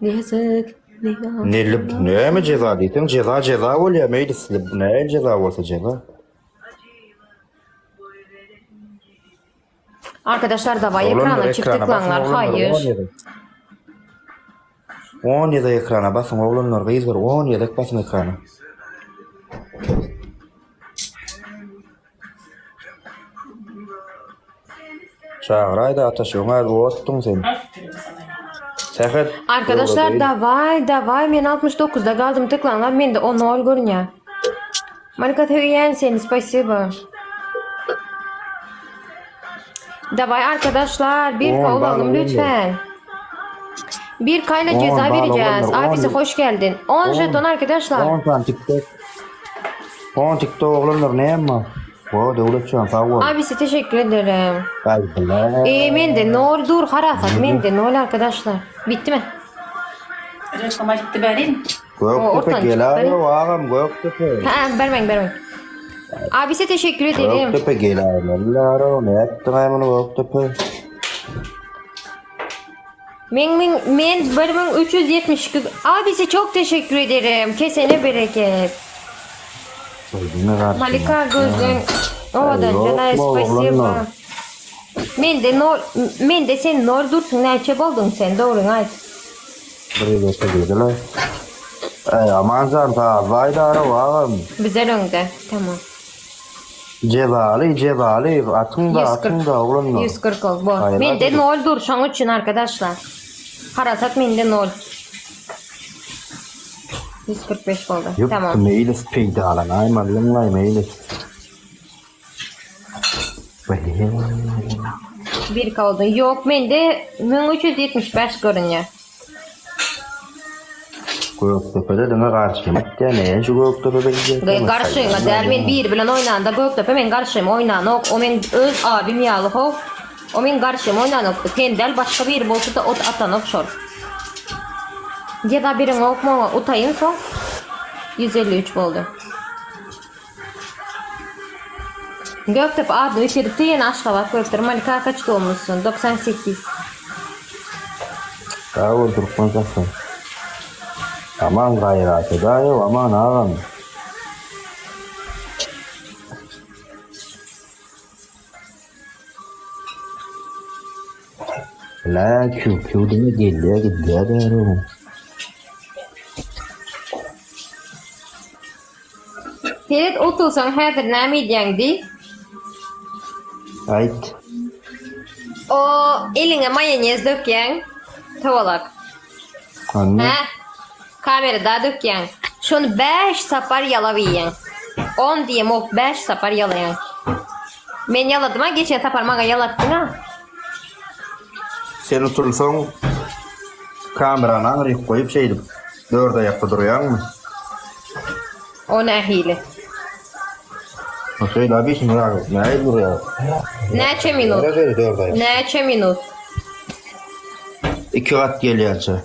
Näzik. Nelip näme jeza diýseň jeza jeza bolýar meýlis näme jeza bolsa jeza. Arkadaşlar daway Oglanlar ekrana çift ekrana basyň tıklanlar oglanlar haýyş. 10 gezek. 10 gezek ekrana basyň oglanlar gyzlar 10 gezek basyň ekrana. Çagyraýda Ataş öňä otduň sen. Sähet. Arkadaşlar öwredeýin. daway daway men 69-da galdym tıklanlar mende o nol görünýär. Malika söýýän seni spasibo. Daway arkadaşlar bir On ka bal olalım oglanlar. lütfen. Bir kayla On ceza bal vereceğiz. oglanlar, on- Abisi hoş geldin. 10 On. jeton arkadaşlar. 10 tane TikTok. 10 TikTok oglanlar näme? O Döwletjan sag bol. Abisi teşekkür ederim. Ay bile. Ee, mende nol dur harasat mende nol arkadaşlar. Bitti mi? Reklama gitti berin. Göktepe ortadan gel çıktı. agam Göktepe. Ha, vermeyin vermeyin. Abisi teşekkür ederim. Göktepe gel agam. Ne ettin ay bunu Göktepe? Men, men, men 1372 Abisi çok teşekkür ederim. Kesene bereket. Sözüne karşı. Malika gözün owadan Yok canay mu spasibo. oglanlar? Men de nol men de sen nol dursun näçe boldun sen dogryňy aýt. Bir ýerde girdiler. Ey aman jan ta baydara agam. Bizler öňde. Tamam. Cezaly cezaly atyň da atyň da oglanlar. 140 ol. Bor. Hayır, Mende hadi. nol dur şoň üçin arkadaşlar. Harasat mende nol. 145 boldy. Yok Tamam. meylis peydalan ay malım ay meylis. Böyle. Bir kaldı. Yok mende 1375 görünýär. Göktepe'de diňe garşyma gitýän, şu Göktepe biljek. Garşyňa däl men bir bilen oýnanda Göktepe men garşyma oýnanok. O men öz abim ýaly how. O men garşyma oýnanok. Sen däl başga biri bolsa da ot atanok şol. Jeza beriňok maňa utaýyn soň. 153 boldy. Göktepe adyny üýtgedipdi ýene Aşgabat goýupdyr. Malika kaç doğumlusun? 98. Sag bol Türkmen sahra. Aman gaýrat edaýew aman agam. La Q Q diňe gelýär gidýär däri. Seret otursaň häzir näme edýäň diý. Aýt. O eliňe maýonez dökýäň. Towalak. Hany? Hä? Kamerada dökýäň. Şony 5 sapar ýalap iýýäň. 10 diýemok 5 sapar ýalaýaň. Men ýaladym-a geçen sapar maňa ýalatdyň-a. Sen utulsaň kamerany aňryk goýup şeýdip dört aýakda durýaňmy? O nähili? O şeýle abi şuny nähili durýar? Näçe minut? Şeýle dört aýak. Näçe minut? Iki gat gelýänçä.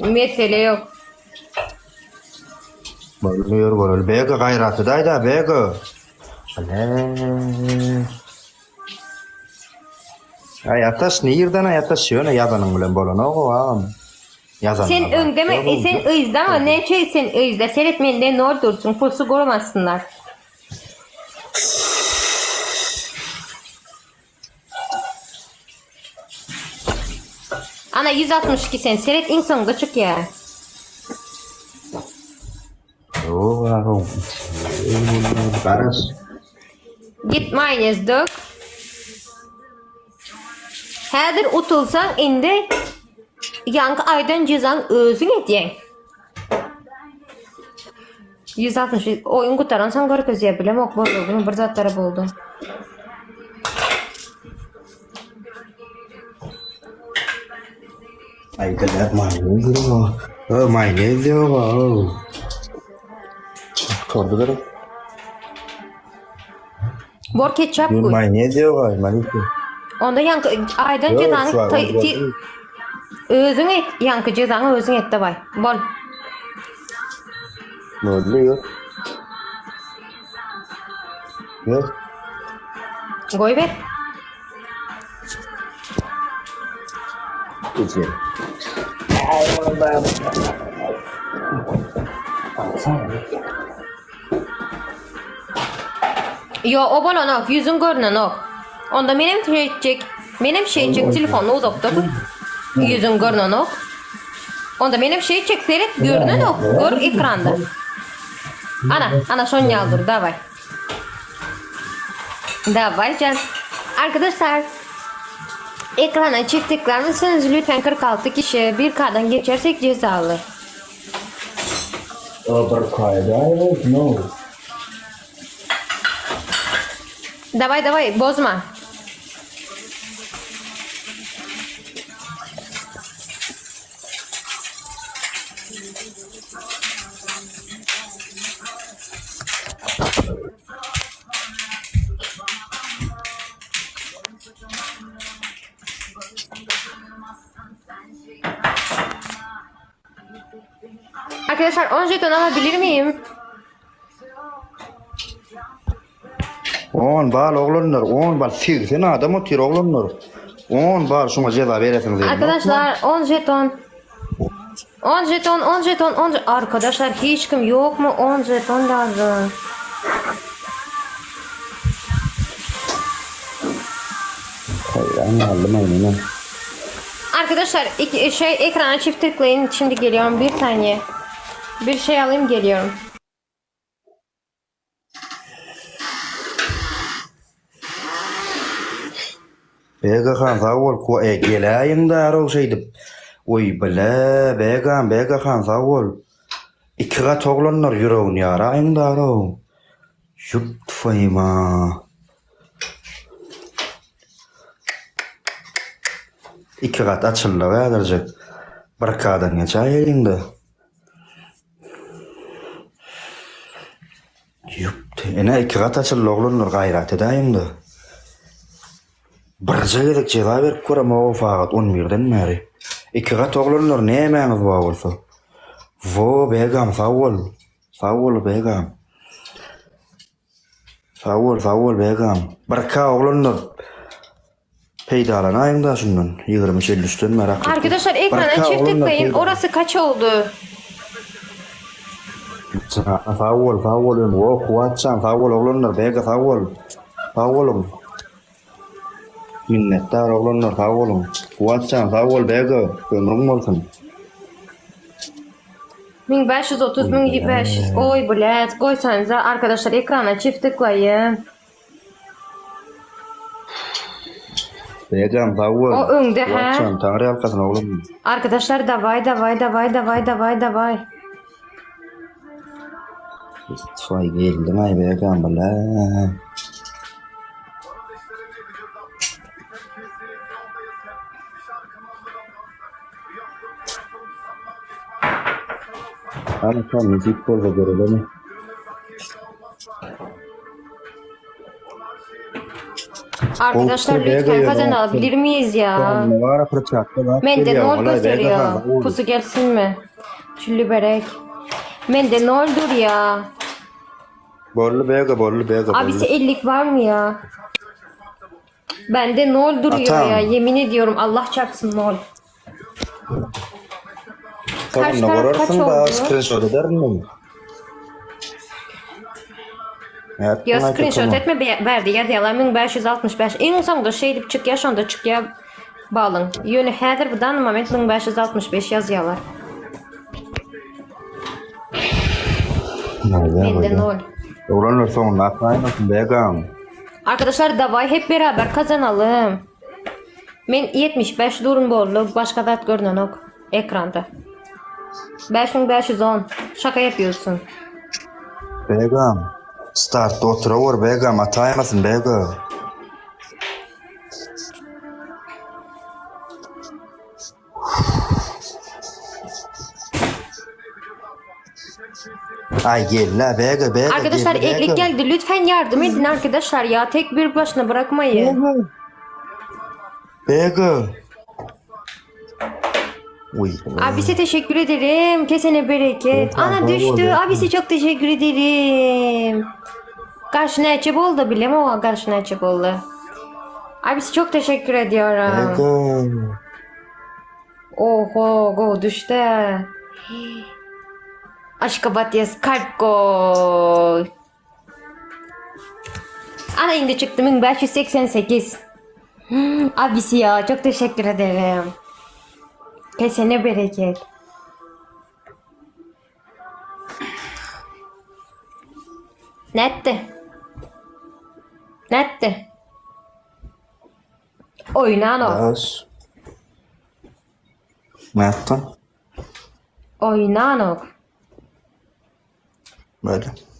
Mesele ýok. Boldy ýör göreli. Bege gaýraty daýda bege. Ale. Ay Ataş nirden ay Ataş ýöne ýazanyň bilen bolanok o agam. Ýazanyň. Sen öňdemi, e, sen yzdama, näçe sen yzda? Seret mende nol dursun, pulsy gormasynlar. Ana 162 sen seret iň soňda çykýar. Ýok agam. Garaş. Git mayonez dök. Häzir utulsaň indi ýaňky aýdan jezaň özüň edýäň. 160 oýun gutaransoň görkezýär bilemok bozuldymy bir zatlara boldy. Ay biler mayonez ýok. Ö mayonez ýok. Tordu gerek. Bor ketçap Ýok goý. mayonez ýok ay malika. Onda ýaňky aýdan Ýok, jezany şu an tay- ol ti- özüň et, ýaňky jezany özüň et daway. Bol. Boldy ýok. Ýok. Goýber. Geçelim. Yo o bolanok, ýüzüň görnenok. Onda menem şeýtjek, menem şeýtjek telefony uzakda tut. Ýüzüň görnenok. Onda menem şeýtjek seret görnenok, gör ekranda. Ana, ana şon ýaly dur, daway. Daway jan. Arkadaşlar ekrana çift tıklar mısınız lütfen 46 kişi 1K'dan geçersek cezalı. O bir kaýda no. Daway daway bozma. Arkadaşlar 10 jeton alabilir miyim? 10 bal oglanlar, 10 bal 80 adam otyr oglanlar. 10 bal şuňa jeza beresiňiz gelmez. Arkadaşlar 10 jeton. 10 jeton, 10 jeton, 10 je- Arkadaşlar hiç kim yok mu? 10 jeton lazım. Haýran galdym aýnana. Arkadaşlar iki, şey ekrana çift tıklayın. Şimdi geliyorum bir saniye. Bir şey alayım geliyorum. Bega han sag bol, ku e geläýiň därow şeýdip. Oý bile, Begam, Bega han sag bol. Iki gat oglanlar ýüregini ýaraýyň därow. Ýup twaýma. Iki gat açyldy häzirjek. Bir kadan geçäýeliň-de. Ýup, ene iki gat açyldy oglanlar gaýrat edäýiň-de. Birje gezek jeza berip göremok o sagat on birden bäri. Iki gat oglanlar nämäňiz bar bolsa. Wo begam sag bol. Sag bol begam. Sag bol sag bol begam. Birka oglanlar peýdalanaýyň-da şundan. 23 53-den bäri aklyp. Arkadaşlar ekrana Birka çift oglanlar tıklayın. peýdalanaýyň. Orası kaç oldu? Sag bol, sag bol ömür. O Kuwatjan, sag bol oglanlar, Bega sag bol. Sag boluň. Minnetdar oglanlar, sag boluň. Kuwatjan, sag bol Bega, ömrüň bolsun. 1530 1500 Oy bilet koysanıza arkadaşlar ekrana çift tıklayın. Begam sag bol. O öňde, hä? Kuwatjan, Taňry ýalkasyn oglum. Arkadaşlar davay davay davay davay davay davay. Tfay geldiň aý Begam bile. Hany sen nesip bolsa görelemi. Arkadaşlar Olsa lütfen Bega'ya kazanabilir miyiz ya? Ne var apırçakda zat Mende gelýär, nol olay Bega gösteriyor. sag bol. Pusu gelsin mi? Tüllü berek. Mende noldur ya. Bolly Bega, bolly Bega, Abisi bolly. 50'lik var mı ya? Bende nol duruyor Atam. ya. Yemin ediyorum Allah çarpsın nol. Karşı Sonunda taraf kaç görersiň da oldu? screenshot ederin mi? Evet, Ya screenshot etme be- verdi ya diyorlar 1565. En sonunda şey edip çık ya şonda çık ya balın. Yönü häzir bu dan moment 1565 yazıyorlar. Mende nol. Oglanlar soňunda atlaýmasyn Begam. Arkadaşlar davay hep beraber kazanalım. Men 75 durun boldu. Başka zat görünenok ekranda. 5510. Şaka yapıyorsun. Begam. Startda oturawur Begam ataýmasyn Bega. Ay gel la Bega Bega Arkadaşlar geldi, eklik Bega. geldi. Lütfen yardım edin arkadaşlar ya. Tek bir başına bırakmayın. Bega. Uy. Abisi teşekkür ederim. Kesene bereket. Evet, Ana bravo, düştü. evet. Abisi çok teşekkür ederim. Karşına açıp oldu bile mi o karşına açıp oldu. Abisi çok teşekkür ediyorum. Bega. Oho, gowy düşdä. Aşgabat ýaz kalp goý. Ana indi çykdy 1588. Abisi ya çok teşekkür ederim. Kesene bereket. Nätdi? Nätdi? Oýnanok. Daş. Nätdi? Oýnanok. Böyle.